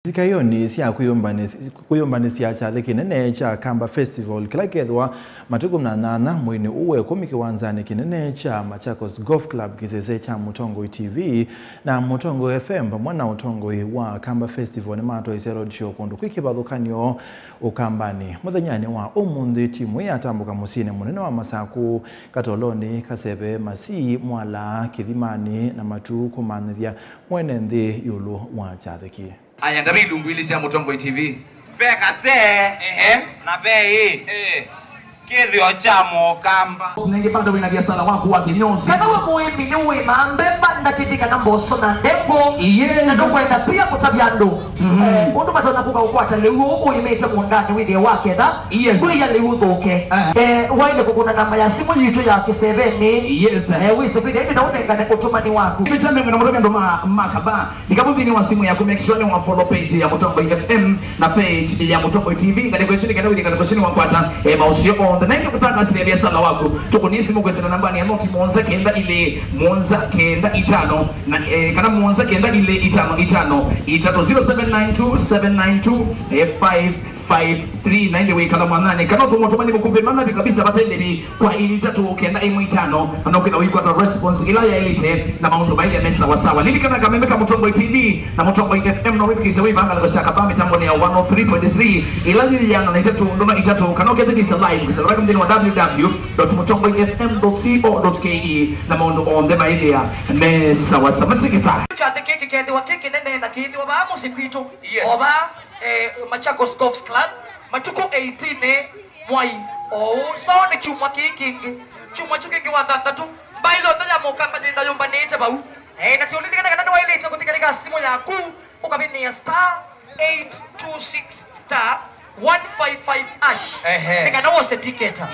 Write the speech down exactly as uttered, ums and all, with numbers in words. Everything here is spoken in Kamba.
Nzikaĩonĩ sya kwĩyũmbanĩ-, kwĩyũmbanĩsya kyathĩ kĩnene kya Kamba Festival, kĩla kĩkethĩwa matukũ na nyanya mweinĩ ũũ wa ĩkũmi kĩwanzanĩ kĩnene kya Machakos Golf Club, kĩsese kya Mũtongoi T V na Mũtongoi F M, vamwe na ũtongoi wa Kamba Festival, nĩmatwaisye road show kũndũ kwĩ kĩvathũkany'o Ũkambanĩ. Mũthenyanĩ wa ũmũnthĩ, timu ĩyatambũka mũsyĩnĩ mũnene wa Masakũ, Katolonĩ, Kaseve, Masii, Mwala, Kĩthimanĩ na Matuu kũmanyĩthya mwene nthĩ ĩũlũ wa kyathĩ kĩĩ. Aya, ndavĩ ilungu ili sya Mũtongoi T V. Ve kase, ehe, na ve ĩ. Eh. Kĩthĩo kya Mũkamba. Nengĩ bado wĩna biasala waku wa kinyozi. Kana we mũĩmi nĩ ũĩmaa mbemba, ndakĩthĩ kana mboso na ndengũ. Yes. Na ndũkwenda pia kũtavya andũ. Mhm. Eh, ũndũ matonya kũka ũkwata lĩu ũũ ũĩmĩte mũũndanĩ wĩthĩe waketha. Yes. Kwĩya lĩu ũthũke. Eh. Eh, waĩle kũkũna namba ya simũ yitũ ya kĩsevenĩ. Yes. Eh, wĩsĩ kwĩthĩa ĩndĩ na ũnengane ũtũmani waku. Mĩtambo ĩmwe na mũtũmĩa andũ ma, ma kaba. Lika vau nthĩnĩ wa simũ yaku, make sure nĩ wa follow page ya Mũtongoi F M na page ya Mũtongoi T V. Ngalĩko ĩsu nĩ kenda wĩthi ngalĩko ĩsu nĩ wakwata, eh, maũseo onthe. Na ĩndĩ kũtangasĩthya biasala waku, tũkũnie simũ kwĩsĩla nambani ya noti mũonza kenda ilĩ, mũonza kenda itano, na, eh, kana mũonza kenda ilĩ itano itano itatũ, zero seven nine two seven nine two five five three. Na ĩndĩ wĩkala mwananĩ, kana ũtũma ũtũmani mũkuvĩ manavi kabisa vate ndĩvi kwa ilĩ itatũ kenda ĩmwe itano, na no kwĩtha ũikwata response ĩla yaĩlĩte na maũndũ maĩlya me sawasawa. Lilikana kameme ka Mũtongoi T V na Mũtongoi F M no wĩthukĩĩsya wĩ vaa ngalĩko sya kaba mĩtambonĩ ya one oh three point three ĩla yĩ ĩana na itatũ ndũma itatũ, kana ũkethukĩĩsya live kũsela vaka nthĩnĩ wa W W W dot mũtongoi F M dot co dot K E, na maũndũ onthe maĩlya me sawasawa. Masikita. Kyathĩ kĩkĩ kethĩwa kĩ kĩnene na kĩĩthĩwa vaa mũsyĩ kwitũ. Yes. O vaa, eh, Machakos Golf Club, matukũ eighteen mwai oũ. So nĩ kyumwa kĩĩ kĩngĩ, kyumwa kyu kĩngĩ wa thanthatũ, mbaĩ yonthe ya Mũkamba yĩtha yũmbanĩte vau. Eh, na tiũlilikana kana nĩwaĩlĩte kũthi katika simũ yaku, ũkavinyĩa star eight two six star one five five hash. Ehe. Nĩ kana wose tiketa.